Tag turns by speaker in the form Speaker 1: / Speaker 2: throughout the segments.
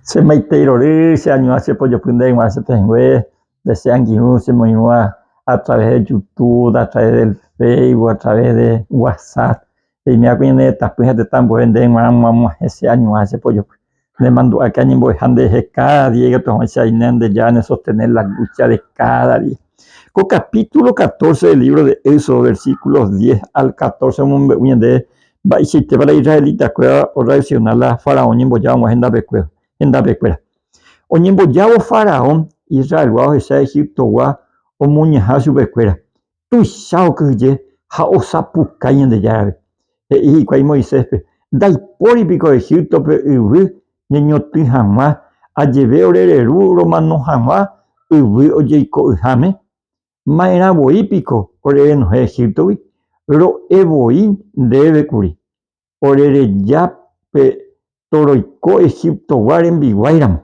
Speaker 1: Che maitei rory, che añuã che pojopy ndéve g̃uarã che pehẽngue, nde che angirũ che moirũva a través de YouTube, a través del Facebook, a través de WhatsApp, reiméva ñane retãpy ha tetã ambue ndéve g̃uarã og̃uahẽ che añuã che pojopy. Ne mandu'áke añembo'eha nderehe káda día ikatu hag̃uáicha aime Ñandejára ne sostener la lucha de káda día. Ko capítulo 14 del libro de Éxodo, versículos 10 al 14 omombe'u ñandéve Mba'eichaitépa la israelita-kuéra orreaksiona la faraón oñembojávo hag̃ua hendapekuéra? Hendapekuéra. Oñembojávo faraón, Israelgua ohecha Egiptogua omuñaha chupekuéra. Tuicha okyhyje ha osapukái Ñandejárape. He'i hikuái Moiséspe, Ndaipóri piko Egíptope yvy ñañotỹ hag̃ua, ajeve ore reru romano hag̃ua yvy ojeiko'ỹháme? Ma'erã voi piko ore renohẽ Egíptogui? Ro'e voi ndéve kuri, Ore reja pe toroiko Egiptogua rembiguái ramo.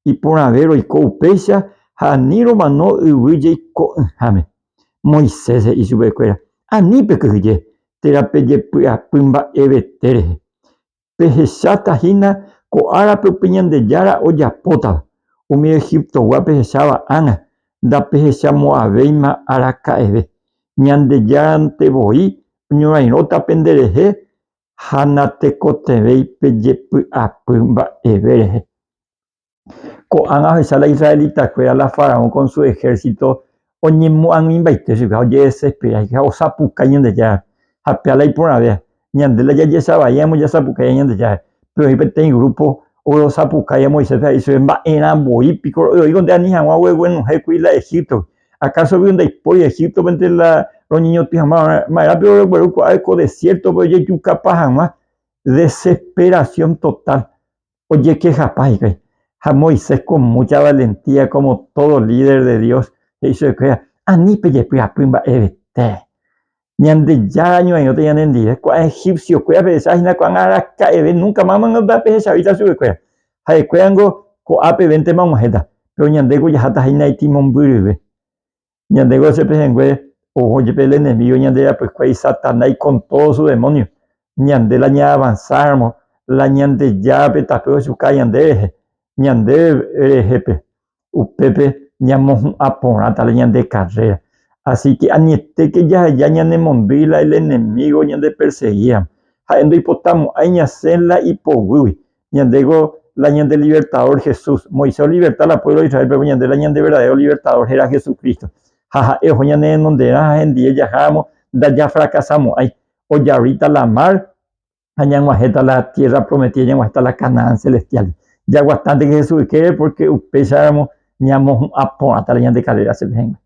Speaker 1: Iporãve roiko upéicha ha ani romano yvy jeiko'ỹháme. Moisés he'i chupe kuéra, Ani pekyhyje, térã pejepy'apy mba'evete rehe. Pehecháta hína ko árape upe Ñandejára ojapótava, umi Egiptogua pehecháva ág̃a, ndapehechamo'ãvéima araka'eve. Ñandejárante voi oñorairõta penderehe ha natekotevẽi pejepy'apy mba'eve rehe. Ko'ág̃a ohecha la israelitakuéra la faraón con su ejército oñemoag̃uimbaite chupe ha ojedesespera hikuái ha osapukái Ñandejárape. Ha péva la iporãvéva, ñande la jajecha vaíramo jasapukáiva Ñandejárape. Péro oĩ peteĩ grúpo oguerosapukáiva Moiséspe ha he'i chupe, Mba'erã voi piko ro'y nde ani hag̃ua oguenohẽ kuri la Egíptogui. Akáso piko ndaipóri Egíptopente la roñeñotỹ hag̃ua? Ma'erã piko rogueru ko'ápe ko desiértope ojejukapa hag̃ua? Desesperación total. Ojekehapa hikuái. Ha Moisés con mucha valentía, como todo líder de Dios, he'i chupekuéra, Ani pejepy'apy mba'evete. Ñandejára ñorairõta ñanendive. Ko'ã egipcio-kuéra pehecha hína ko'ág̃a araka'eve nunca más ndapehechavéita chupekuéra. Ha'ekuérango ko'ápevéntema og̃uahẽta, péro ñandéko jaháta hína itimombyryve. Ñandéko che pehẽngue oho jepe el enemigo ñande rapykuéi Satanái con todo su demonio. Ñande la ñaavanzáramo la Ñandejárape tape ochuka ñande rehe, ñande rehépe, upépe ñamohu'ã porãta la ñande carrera. Así que añetéke jaheja ñanemondýi la el enemigo ñandeperseguíramo. Ha'e ndoipotamo'ãi ñasẽ la ipoguýgui. Ñandéko la ñande Libertador Jesús. Moisés oliberta la pueblo de Israel, pero ñande la ñande verdadero Libertador héra Jesucristo. Ha ha'e oho ñane renonderã ha hendie jaháramo ndajafrakasamo'ãi. Ojavrita la mar ha ñag̃uahẽta la tierra prometida, ñag̃uahẽta la Canaán celestial. Jaguatánteke Jesús ykére porque upéicharamo ñamohu'ã porãta la ñande carrera che pehẽngue.